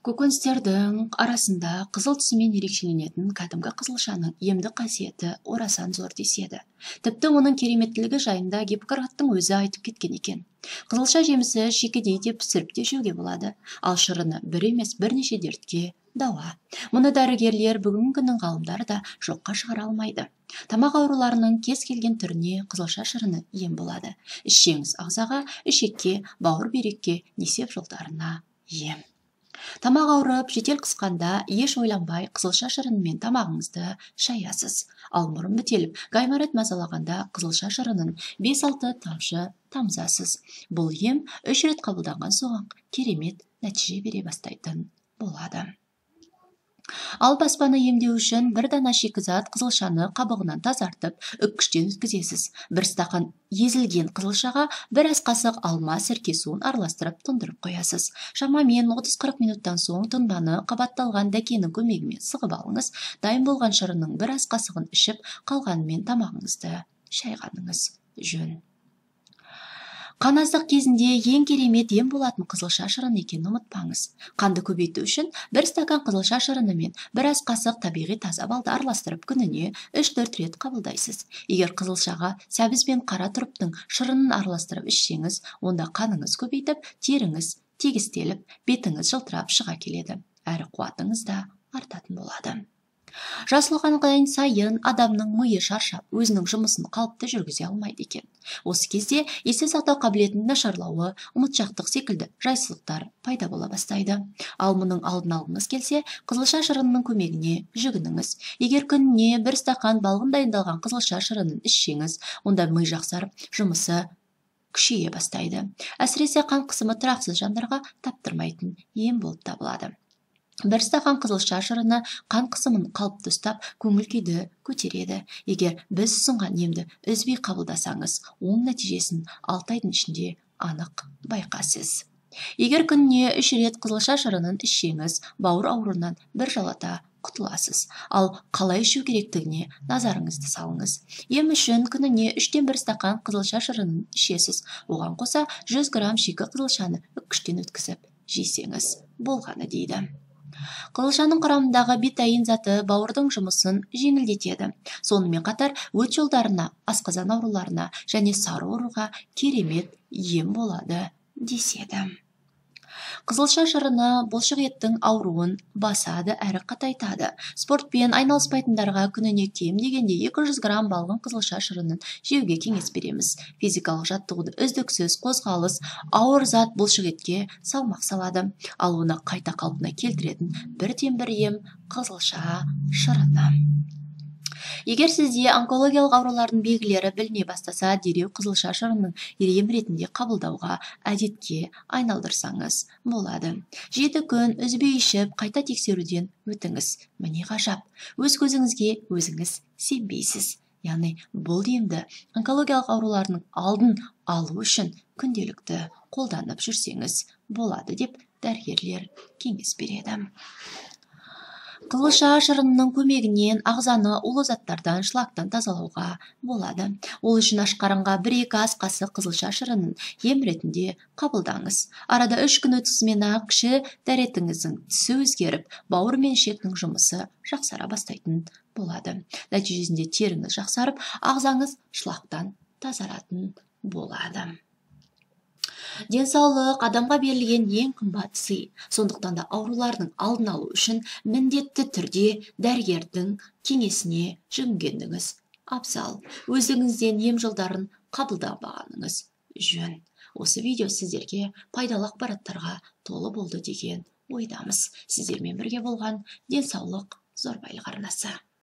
Көкөністердің арасында қызыл түсімен ерекшеленетін кәдімгі қызылшаның емдік қасиеті орасан зор деседі. Тіпті оның кереметтілігі жайында Гиппократтың өзі айтып кеткен екен. Қызылша жемісі шикідей де пісіріп те жеуге болады, ал шырыны бір емес бірнеше дертке дауа. Мұны дәрігерлер, бүгінгі күннің ғалымдары да жоққа шығара алмайды. Тамақ ауруларының кез келген түріне қызылша шырыны ем болады. Ішсеңіз ағзаға, ішекке, бауыр бүйрекке, несеп жолдарына ем. Тамақ ауырып, жетел қысқанда еш ойланбай қызылша шырынымен тамағыңызды шаясыз. Ал мұрын бітеліп, гайморит мазалағанда қызылша шырынын 5-6 тамшы тамызасыз. Бұл ем 3 рет қабылданған соң керемет нәтиже бере бастайтын болады. Ал баспаны емдеу үшін бір дана шикізат қызылшаны қабығынан тазартып, үккіштен өткізесіз. Бір стақан езілген қызылшаға бір ас қасық алма сірке суын араластырып тұндырып қоясыз. Шамамен 30-40 минуттан соң тұнбаны қабатталған дәкенің көмегімен сығып алыңыз. Дайын болған шырынның бір ас қасығын ішіп, қалғанымен тамағыңызды шайғаныңыз жөн. Қан аздық кезінде ең керемет ем болатын қызылша шырыны екенін ұмытпаңыз. Қанды көбейту үшін бір стакан қызылша шырыны мен бір ас қасық табиғи таза балды араластырып күніне 3-4 рет қабылдайсыз. Егер қызылшаға сәбіз бен қара тұрыптың шырынын араластырып ішсеңіз, онда қаныңыз көбейтіп, теріңіз тегістеліп, бетіңіз жылтырап шыға келеді. Әрі қуатыңыз да артатын болады. Жас ұлғайған сайын адамның миы шаршап, өзінің жұмысын қалыпты жүргізе алмайды екен. Осы кезде есте сақтау қабілетінің нашарлауы, ұмытшақтық секілді жайсыздықтар пайда бола бастайды. Ал мұның алдын алғыңыз келсе, қызылша шырынының көмегіне жүгініңіз. Егер күніне бір стақан балғын дайындалған қызылша шырынын ішсеңіз, онда ми жақсарып, жұмысы күшейе бастайды. Әсіресе қан қысымы тұрақсыз жандарға таптырмайтын ем болып табылады. Бір стақан қызылша шырыны қан қысымын қалыпты ұстап, көңіл күйді көтереді. Егер біз ұсынған емді үзбей қабылдасаңыз, оң нәтижесін 6 айдың ішінде анық байқасыз. Егер күніне 3 рет қызылша шырынын ішсеңіз, бауыр ауруынан бір жалата құтыласыз. Ал қалай ішу керектігіне назарыңызды салыңыз. Ем үшін күніне 3-тен 1 стақан қызылша шырынын ішесіз. Оған қоса 100 грамм шикі қызылшаны үккіштен өткізіп жесеңіз болғаны дейді. Қызылшаның құрамындағы бетаин заты бауырдың жұмысын жеңілдетеді. Сонымен қатар өт жолдарына, асқазан ауруларына және сары ауруға керемет ем болады деседі. Қызылша шырыны бұлшық еттің ауруын басады әрі қатайтады. Спортпен айналыспайтындарға күніне кем дегенде 200 грамм балғын қызылша шырынын жеуге кеңес береміз. Физикалық жаттығуды үздіксіз қозғалыс ауыр зат бұлшық етке салмақ салады. Ал оны қайта қалпына келтіретін бірден-бір ем қызылша шырыны. Егер сізде онкологиялық аурулардың белгілері біліне бастаса, дереу қызылша шырынын ем ретінде қабылдауға әдетке айналдырсаңыз болады. 7 күн үзбей ішіп, қайта тексеруден өтіңіз. Міне ғажап, өз көзіңізге өзіңіз сенбейсіз. Яғни бұл емді онкологиялық аурулардың алдын алу үшін күнделікті қолданып жүрсеңіз болады деп дәрігерлер кеңес береді. Қызылша шырынының көмегінен ағзаны улы заттардан, шлактан тазалауға болады. Ол үшін аш қарынға 1-2 ас қасық қызылша шырынын ем ретінде қабылдаңыз. Арада 3 күн өтісімен-ақ кіші дәретіңіздің түсі өзгеріп, бауыр мен ішектің жұмысы жақсара бастайтын болады. Нәтижесінде теріңіз жақсарып, ағзаңыз шлактан тазаратын болады. Денсаулық адамға берілген ең қымбат сый. Сондықтан да аурулардың алдын алу үшін міндетті түрде дәрігердің кеңесіне жүгінгеніңіз абзал. Өзіңізден ем жолдарын қабылдамағаныңыз жөн. Осы видео сіздерге пайдалы ақпараттарға толы болды деген ойдамыз. Сіздермен бірге болған Денсаулық зор байлық арнасы.